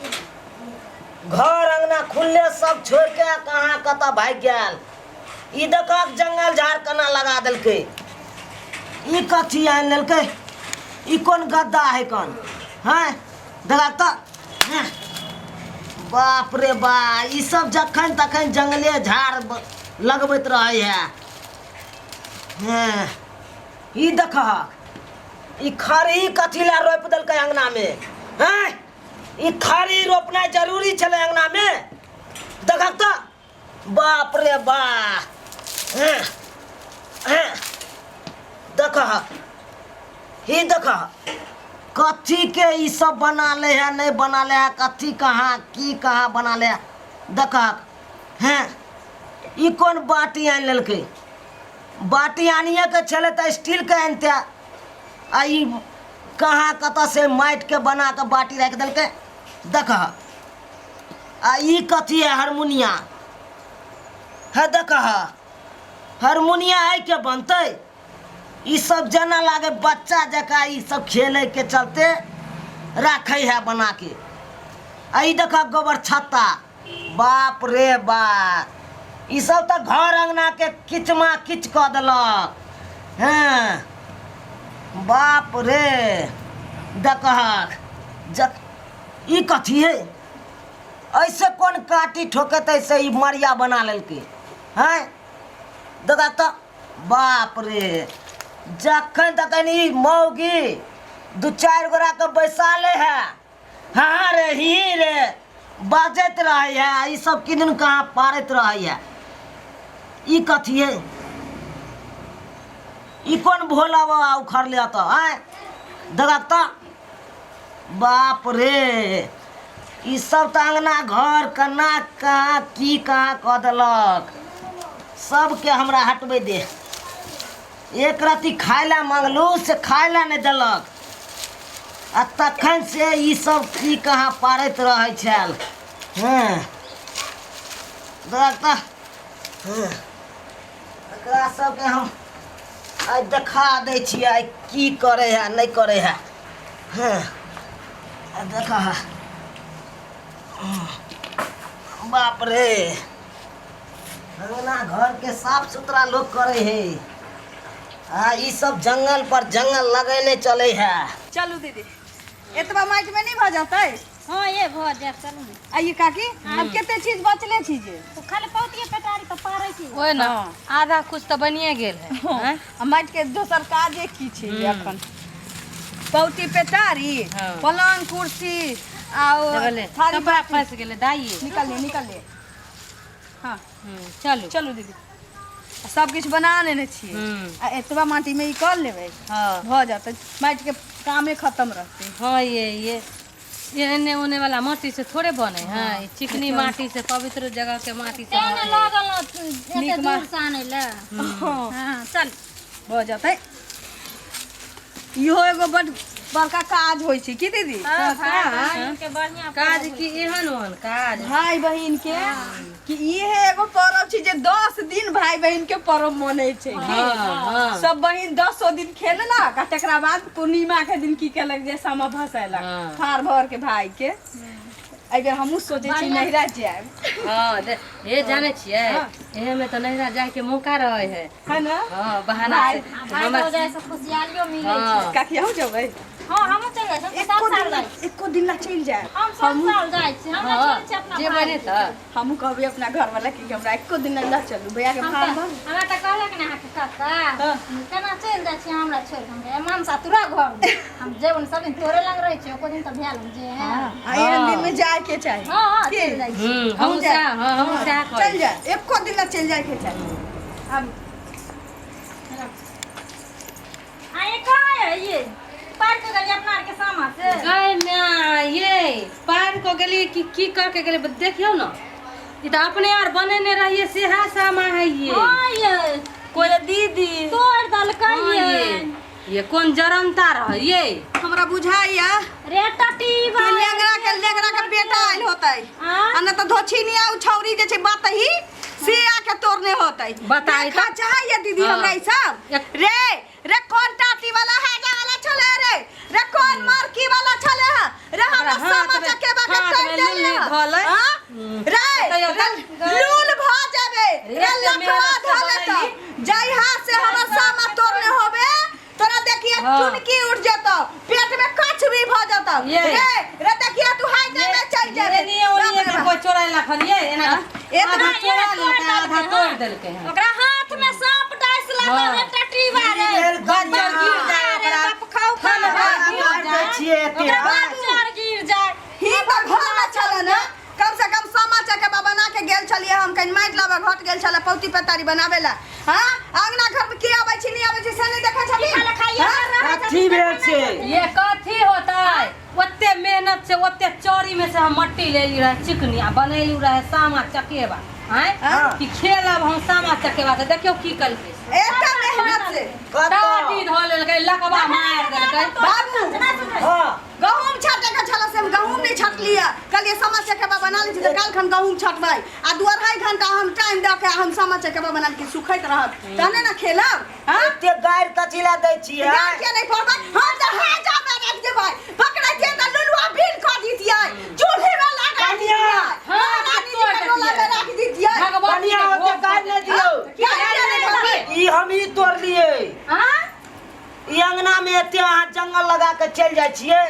घर अंगना खुलले सब छोड़ के कहाँ कतऽ भागि गेल। ई देखक जंगल झाड़ केना लगा देलकै। ई कथी आनि लेलकै? ई कोन गद्दा है कन? हैं देखक तऽ, हैं। बाप रे बा, ई सब जखन तखन जंगले झाड़ लगबैत रहै है। हैं ई देखक ई खरही कथी लए रोपि देलकै अंगना में? हैं ई खरही रोपनाइ जरूरी छलै अंगना में? देखक तऽ, बाप रे बा। हैं हैं देखह, ही देखह कथी के ई सब बना ले है, नहीं बना ले है, कथी कहाँ की कहाँ बना ले है। देखह, हैं ई कोन बाटी आनि लेलकै? बाटी आनिए के छलै तऽ स्टील के आनिते, आ ई कहाँ कतऽ से माटि के बना के बाटी राखि देलकै। देखह, आ ई कथी है? हारमोनिया है। देखह, हारमोनिया है के बनतै? ई सब जेना लागे बच्चा जकाँ ई सब खेले के चलते राखै है बना के। आ ई देखह गोबर छत्ता, बाप रे बा, ई सब तऽ घर अंगना के किचमा किच कऽ देलक। हँ बाप रे, देखहक जक ई कथी है? ऐसे कोन काटी ठोकेतै से ई मरिया बना लेलकै? हैं देखा तऽ, बाप रे, जखन तखन ई मौगी दू चारि गोराके बैसा ले है, हाँ रे ही रे बाजैत रहै है, ई सब किदन कहाँ पारैत रहै है। ई कथी है? ई कोन भोला बाबा उखड़ले तऽ? आँय देखा तऽ, बाप रे, ई सब तऽ अङ्गना घर केना कहाँ की कहाँ कऽ देलक। सबके हमरा हटबै दे। एक रत्ती खाय लए मङ्गलहुँ से खाय लए नहि देलक, आ तखन से ई सब की कहाँ पारैत रहै छल। हँ देख तऽ, हँ एकरा सबके हम आइ देखा दै छियै आइ की करै है नहि करै है। हँ आ देखा, बाप रे, अंगना घर के साफ सुथरा लोग करे है, आ ई सब जंगल पर जंगल लगेने चले है। चलू दीदी, एतबा माटि में नहीं भऽ जेतै? हाँ ये भऽ जायत, चलू ने। आइए काकी, अब कते चीज बचले छी जे? तो खाली पौतिये पेटारी तऽ पारै छी। ओए ना, आधा कुछ तऽ बनिए गेल है। हाँ। आ माटि के दोसर काजे की छै जे अखन पौती पेटारी, पलंग कुर्सी आ ओ देखले, थारी कपड़ा बाटी। फंस गेलै दाई। निकल ले, निकल ले। हाँ। चलू। चलू दीदी, सब किछु बना लेने छियै। आ एतबा माटी में ई कऽ लेबै। भऽ जेतै, माटि के कामे खत्म रहतै। हाँ, ये एने ओने वाला माटी से थोड़े बने है, ई चिकनी माटी से, पवित्र जगह के माटी से तें ने बने है। लगल एते नीक दूर से आनै लए। हाँ चल। भऽ जेतै। इहो एगो बड बड़का काज होइ छै की दीदी? हाँ, भाई बहिन के बढ़िया काज की एहन ओहन काज? भाई बहिन के कि इहे एगो पर्व छै जे 10 दिन भाई बहिन के पर्व मनै छै की? हाँ। सब बहिन 10 दिन खेललक आ तकरा बाद पूर्णिमा के दिन की केलक जे सामा भसेलक। फाड़ भर के भाई के। एहि बेर हमहूँ सोचै छी नैहरा जायब। हाँ, हे जानै छियै, एहे में तऽ नैहरा जाय के मौका रहै है। है ना? हाँ, बहाना भाई- से। भाई हमरा भौजाइ से खुशहालियो मिलै छै। काकी, अहूँ जेबै? हाँ, हमहूँ चलि जाइ छी, हम तऽ एको सब साल दिन जाइ छी। एको दिन ला चलि जायब। हम सब साल जाइ छी, हमरा छोड़ै छी अपना जेबै भाई नहि के। तऽ हमहूँ कहबै अपना घरवाला के कि हमरा एको दिन ला चलू भैया के हम भार तऽ भर। हमरा तऽ कहलक ने अहाँके काका, केना चलि जाइ छी हमरा छोड़ि कऽ? हम मनसा तोरा घर मे। हम जेबो ने, सब दिन तोरे लग रहै छियै, एको दिन तऽ भेल हम जे आ एहन दिन में जाय के चाही। हाँ, हाँ, की? चलि जाइ छी। हमहूँ जायब। सएह, हाँ, हमहूँ सएह करै चलि जाय, एको दिन ला चलि जाय के चाही। आब आ ये कहाँ है ये? पार के गेलियै अपना आरके सामा से। गै माय, ये पार कऽ गेलियै कि की कऽ के गेलियै? देखियौ ने, ई तऽ अपने आर बनेने रहियै सेहा सामा है ये। हाँ ये। कोई दीदी तोड़ देलकै। हाँ, ये ये कोन जरमता रह ये? हमरा बुझाइया रे टटी कि लेंगरा के बेटा आयल होतै। हाँ? आ न तऽ धोछिनिया उ छौरी जे छै बतही से आके तोड़ने होतै। बताई देखा तऽ। चाहैया दीदी। हमरा ई सब रे रे कौन टाटी वाला है जा वाला छले रे, रे कौन मार्की वाला छले है रे? हमरा हाथ सामा में- चकेबा के हाथ में धऽ लै। हाँ? रे कहियो लूल भ जाबे रे एते लखवा मेहनत से धऽ लेतौ बनैली। जाहि हाथ से हमर सामा तोड़ने होबे तोरा देखिए हाँ। चुनकी उठ जेतौ पेट में कछ भी भ जेतौ ये। रे रे देखिए तू हाय जाबे चल जाबे एनिए ओनिए बाप रे के बाप। कोई चोराय लखन ये एना एतना आधा चोरा लेलकै आधा तोड़ देलकै हन ओकरा हाथ में सांप डस लागल हाँ। है टटीवा रे भेल बच्चर कनिया? गिर जाए अरे ओकरा बाप खाऊ थन खा भर गिर मार दै जाए छियै एते ओकरा आँय? बच्चर गिर जाए ही तऽ घर में छल ने कम से कम सामा चकेबा बना के गेल छलियै हम कनि माटि लाबऽ घट गेल छलै पौती पेतारी बनाबे ला हाँ अंगना घर में के आबै छी नहि आबै छी से नहि देखै छली खाना खाइए हाँ? कथी भेल छै ये कथी होतै ओते मेहनत से ओते चोरी में से हम मट्टी लेली रहे चिकनी आ बनैली रहे सामा चकेबा आँय हाँ। कि खेलब हम सामा चकेबा से देखियौ की कलकै एते मेहनत से टाटी कतऽ धऽ लेलकै लकवा मारि देलकै बाबू हँ गहूम छाटे के छल से हम गहूम नहीं छाटलियै कहलियै सामा चकेबा बना लै छी तऽ काल्हि खन गहूम छाटबै आ 2-2.5 घंटा हम टाइम दऽ के हम सामा चकेबा बना के सुखैत रहत तहने ने खेलब हाँ एते गारि कथी लए दै छियै गाय के नहीं पड़बै हम तऽ हाजा में रख देबै पकड़ै छियै तऽ लुलुआ बिन कऽ दितियै चूल्हे में लगा दितियै हाँ, रानी जी के डोला में रख दितियै भगवती कनिया के ओते भोग गारि नहि दियौ गाय के नहीं पड़बै ई हम ई तोड़लियै हाँ ई अंगना में एते अहाँ जंगल लगा के चलि जाइ छियै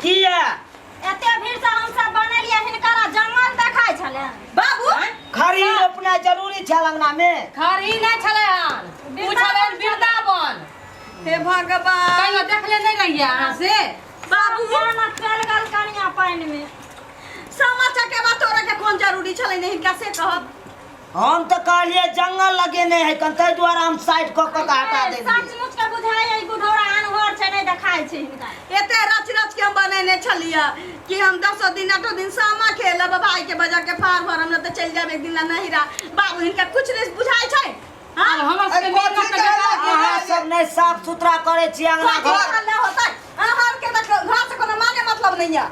किया एते भीड़ से हम सब बनेलियै हिनकर जंगल देखाइ छलै बाबू खरी रोपनाइ जरूरी छल अंगना में खरही नहि छलै हन ओ छलै हन वृंदावन हे भगवान कहियो देखले नहि रहियै अहाँ से बाबू जाना चल गेल कनिया पानि में सामा चकेबा तोड़े के कोन जरूरी छलै ने हिनका से कहब हम तऽ कहलियै जंगल लगेने है कन ताहि दुआरे हम साइड कऽ कऽ के हटा देलियै सचमुच के बुझाइ ई बुढ़ौरा अनघोर छै नहि देखाइ छै हिनका एते रच रच के हम बनेने छलियै कि हम 10 दिन 8 दिन सामा खेलब भाई के बजा के फार भरम न तऽ चलि जायब एक दिन ला नहिरा बाबू हिनका कुछ नहीं बुझाइ छै हाँ आब हमर सबके अरे मेहनत कथी तऽ बेकार कहलक? गेल। अहाँ सब नहि साफ सुथरा करै छी अंगना कथी घर हल्ला होतै अहाँ के तऽ घर से कोनो माने मतलब नहीं है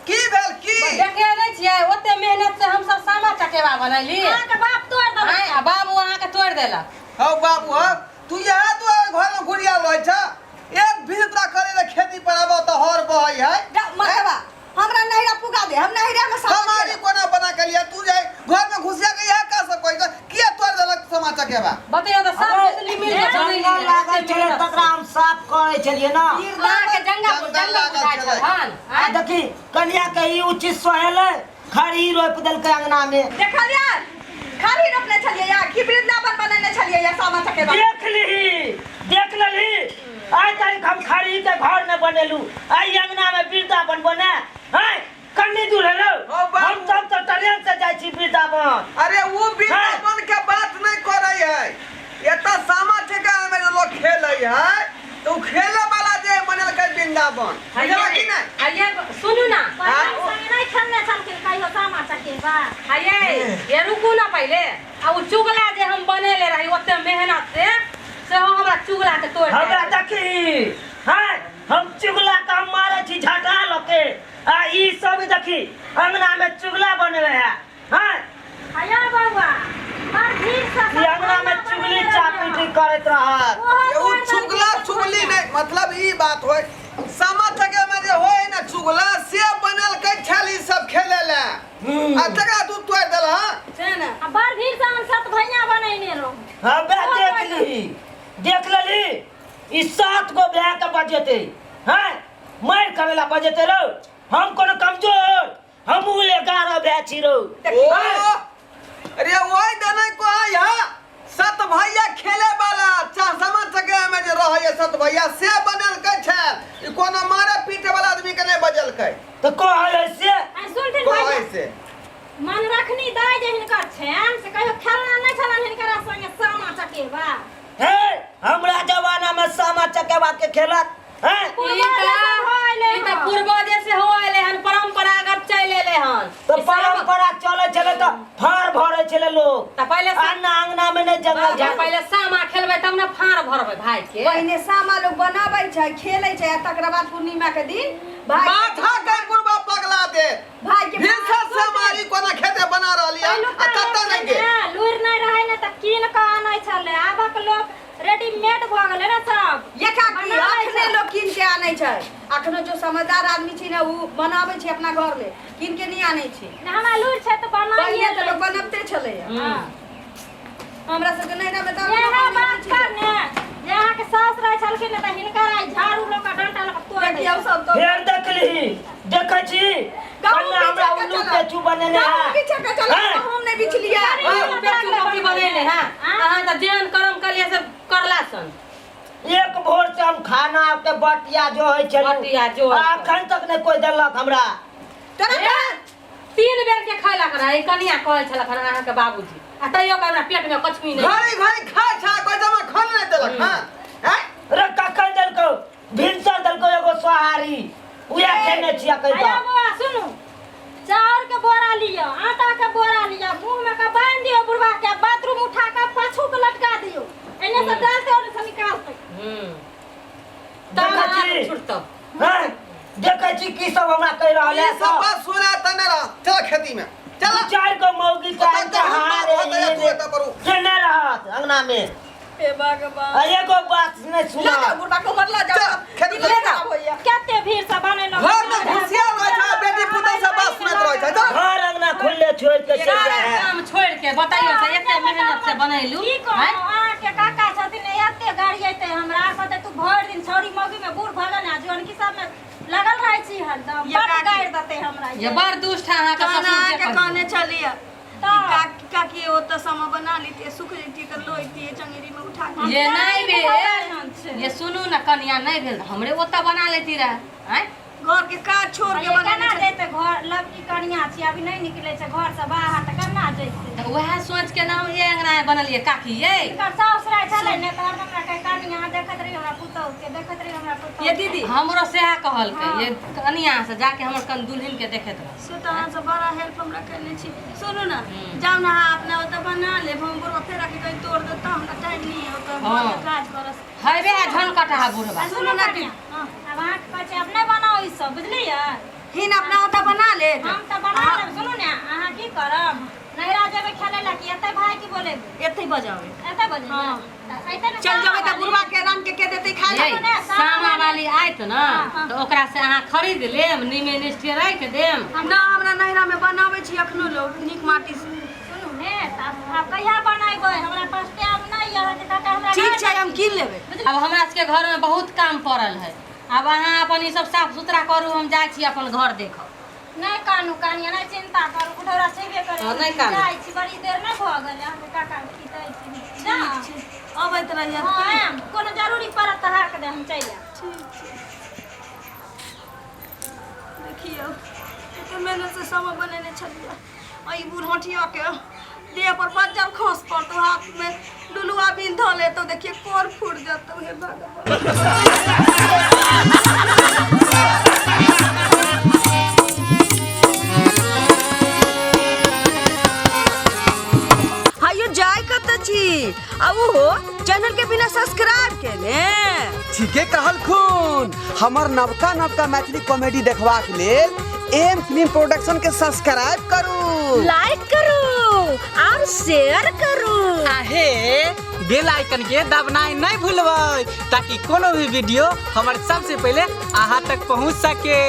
की भेल की देखे नहि छियै ओते मेहनत से हमसब सामा चकेबा बनैली अहाँके बाप तोड़ देलक आँय, आ बाबू अहाँके तोड़ि देलक हौ बाबू हौ तू इएह दुआरे घर में घुरियाल रहै छ एक बीस तोरा करे ले खेती पर आबऽ तऽ हर बहै है मरवा हमरा नहिरा पुगा दे हम नहिरा में सामा कमारी खेलब। कोना बना के लिया तू जाय घर में घुसिया के इएह का सब कहै छ किया तोड़ देलक सामा चकेबा बतैयौ तऽ सब गोतनी मिल के जंगल बनैली लागल छलै तकरा हम साफ करै छलियै ने अहाँके जंगल जंगल जंगल लागल बुझाइ छलै। छल हन आ देखी कनिया के ई उचित सोहेलै खरी रोपि देलकै अंगना में देखलियै खाली रोपने छलियै या कि वृंदावन बनेने छलियै या सामा चकेबा देख लिही देख लेलही आइ तारीख हम खरी के घर में बनेलू आइ अंगना में वृंदावन बने हैं कन्नी दूर है रौ हौ बाबू। हम सब तऽ ट्रेन से जाइ छी वृंदावन अरे वो वृंदावन के बात नहीं करे है एतऽ सामा चकेबा में जे लोग खेले है तो उ खेले वाला जे बनेलकै वृंदावन बुझलक कि नहीं आइए सुनू ना पहिने संगे नहि खेलने छलखिन कहियो सामा चकेबा आइए ये रुकू ना पहिले आ उ चुगला जे हम बनेले रही ओते मेहनत से सेहो हमरा चुगला के तोड़ हमरा देलक। देखी हैं हम चुगला के हम मारै छी झटा लके आ ई सब देखी अंगना में चुगला बनवे है हैं आयो बौआ बड़ भीड़ से ई अंगना में चुगली चापीटी करैत रहत ओ चुगला चुगली नहीं मतलब ई बात होय सामा चकेबा में जे होय ना चुगला से बनेलकै छल ई सब खेले ले आ तकरा तू तोड़ देलह से ने आ बड़ भीड़ से हम सत भैया बनेने रहूं हबे देख ली देख लेली ई सात गो भए के बजेते हैं मारि करेला बजेते रहो हम कोनो कमजोर हमहूँ 11 भए छी रहो ओ अरे ओहि दने कहै है सत भैया खेले वाला चा सामा चकेबा में जे रहै है सत भैया से बनेलकै छल ई कोनो मारे पीटे वाला आदमी के नहीं बजलकै तऽ कहै से आ सुनथिन कहै भैया से मन रखनी दाइ जे हिनकर छनि से कहियो खेलना नहि छलनि हिनकरा संगे सामा चकेबा हे हमरा जमाना में सामा चकेवा के खेलत हैं ई तऽ ई तऽ पूर्वजे से हो एलै हन परंपरागत चलि एलै हन तो ई सब- परंपरा चले छले तो फाड़ भरे छले लोग तऽ पहिले अन्ना अंगना में नहीं जंगल जब झाड़ पहिले सामा खेलबै तब ने फाड़ भरबै भाई के पहिने सामा लोग बनाबै छै खेलै छै आ तकरा बाद पूर्णिमा के दिन भाई माथा के बुढ़बा पगला दे भाई के भिनसर से मारी कोना खेते बना रहली है पहिलुका आ तत्ता लोक नहीं गे ने लुरि नहि रहै ने तऽ कीन कऽ आनै छलै आबक लोक रेडीमेड भऽ गेलै ने सब ये का की बनाबै अखने छै। लोग कीन के आनै छै अखनो जो समझदार आदमी छी ने उ बनाबै छै अपना घर में कीन के नहीं आनै छै। नहि, हमरा लूरि छै तऽ बनाइए पहिले तऽ लै लोक छी। बनबते छलैया। हम्म। हमरा सबके नैहरा में तऽ इएह अपना बात बनबै पर छै। ने जे अहाँके सास रहै छलखिन ने तऽ हिनकर आइ झाड़ू लऽ कऽ डंटा लऽ कऽ तोड़ि दै देखियौ सब तो फेर देखली देखै छी गहूँम कन्या हमरा पीछे के उल्लू चलऽ। पेचू बनेने गहूँम है पीछे के चलऽ, हैं? गहूँम नहि बिछलियै। अहूँ बेचू कथी बनेने हैं अहाँ तऽ जेहन करम कलियै से करला सन। एक भोर से हम खाना के बटिया जो है छलू बटिया जो होइ छल। अखन तक नहि कोई देलक हमरा। तोरा ए, 3 बेर के खैलक रहे कनिया कहै छलक हन अहाँके बाबूजी आ तैयो के हमरा पेट में कछुई नहीं। घड़ी घड़ी खाय छै कोई जमा खाना नहीं देलक। हां हैं रे कखन देलकौ? भिनसर देलकौ एगो सोहारी उएह खेने छियै कहि आया तऽ। बौआ सुनू, चाउर के बोरा लिअ, आटा के बोरा लिअ, मुंह में के बांधि दियौ बुढ़वा के, बाथरूम उठा के पाछू के लटका दियौ, एने से डालते ओने से निकालते। हम्म देखै तब छी छुटतौ। हैं देखै छी की सब हमरा कहि रहल ई है सब बात सुना त नहीं रह चल खेती में चल। दू चारि गो मौगी ओतऽ के आनि के गहूम हारे बाग होतै या तू एतऽ करू। केने रहत अंगना में। हे भगवान। आ एगो बात नहि लऽ सुनत। जाओ बुढ़बा के उमर लऽ जाओ। चल, खेत दिमाग में ले खराब होइया। कते भीड़ से बनेलहुँ। घर में घुसिया रहै छै बेटी पुतहु सब बात सुनैत रहै छै। चल। घर अंगना खुलले छोड़ि के चलि सारा जाइ है। काम छोड़ि के बताइयो से एते मेहनत से बनैलू की कहू हैं? अहाँके काका छथिन एते गाड़ी अयतै हमरा कहतै तू भरि दिन छौरी मौगी में बूढ़ भऽ गेल आ जनकी सब में लगल रहै छी हरदम। ये बड़ काकी। गारि देतै हमरा। ये बड़ दुष्ट है अहाँके तहन ससुर के अहाँके कहियौ। कहने छलियै तऽ काकी काकी ओतऽ समा बना लेतियै सुख जैतियै तऽ लोइतियै चंगेरी में उठा के। ये नहीं भेल। भेल ये सुनू ने कनिया नहीं भेल तऽ हमरे ओतऽ बना लेती रहे आँय। घर के काज छोड़ के ये बनेने केना छलियै। जैतै घर लड़की कनिया छी अभी नहीं निकलै छै घर से बाहर तऽ केना जैतै? तऽ वएह सोच के नाम ये अंगना में बनलियै काकी ये। हिनकर साउस रहै छलै ने तऽ हरदम हमरा कहै कनिया देखैत रही हमरा पुतहु के देखैत रही हमरा पुतहु ये दीदी हमरो सएह कहलकै ये कनिया से जाके हमर कन दुल्हन के देखैत रह। से तऽ अहाँ सब बड़ा हेल्प हमरा केने छी। सुनू ने जाउ ने अहाँ अपना ओतऽ बना लेब हम बुढ़बा फेर आके कहीं तोड़ देता हमरा टाइम नहीं है ओतऽ हाँ। घरके काज करऽ। हैबे है झनकटहा बुढ़बा। सुनू ने कनिया, आब अहाँके कहै छी आब नहि बनाउ ई सब बुझलियै? हिन अपना ओतऽ बना लेत। हम तऽ बना लेब। सुनू ने अहाँ की करब नैहरा जेबै खेलै लए कि एतै भाय की बोलेबै? एतै बजाबै। एतै बजेबै? हाँ। तऽ एतै ने चल जेबै तऽ सामा बुढ़बा के रान के देतै खाय ये लए। सामा वाली आयत ने तऽ ओकरा से अहाँ खरीद लेम नीमे निष्ठे राखि देम। ना हमरा नैहरा में बनाबै छी अखनो लोग नीक माटी से। सुनू ने तऽ आब कहिया बनेबै? हमरा पास टाइम नहि यऽ अहाँके काका हमरा ठीक छै हम कीन लेबै। अब हमरा सबके घर में बहुत काम पड़ल है अब अहाँ अपन ई सब साफ सुथरा करू हम जाइ छी अपन घर देखब। नहि कानू कनिया नहि चिंता करू कुठौरा छेबे करै। हँ, नहि कानू। जाइ छी बड़ी देर नहि भऽ गेलै अहाँके काका की दै छी जा। ठीक छै अबैत रहियै। हँ आयब कोनो जरूरी पड़त तऽ हाक दे हम चलि आयब। ठीक छै देखियौ कते मेहनत से समा बनेने छलियै आ ई बुढ़हटिया के देह पर बज्जर खस पड़तौ हाथ में डुलुआ बिन धऽ लेतौ देखिए कोर फूट जेतौ। हे भगवान। हायो जाय कतऽ छी आ ओहो चैनल के बिना सब्सक्राइब केने? ठीके कहलखुन हमर नवका नवका मैथिली कॉमेडी देखबाक लेल एम फिल्म प्रोडक्शन के सब्सक्राइब करू, लाइक करू और शेयर करू। आहे बेल आइकन के दबनाइ नहीं भूलबै ताकि कोनो भी वीडियो हमर सबसे पहले अहाँ तक पहुंच सके।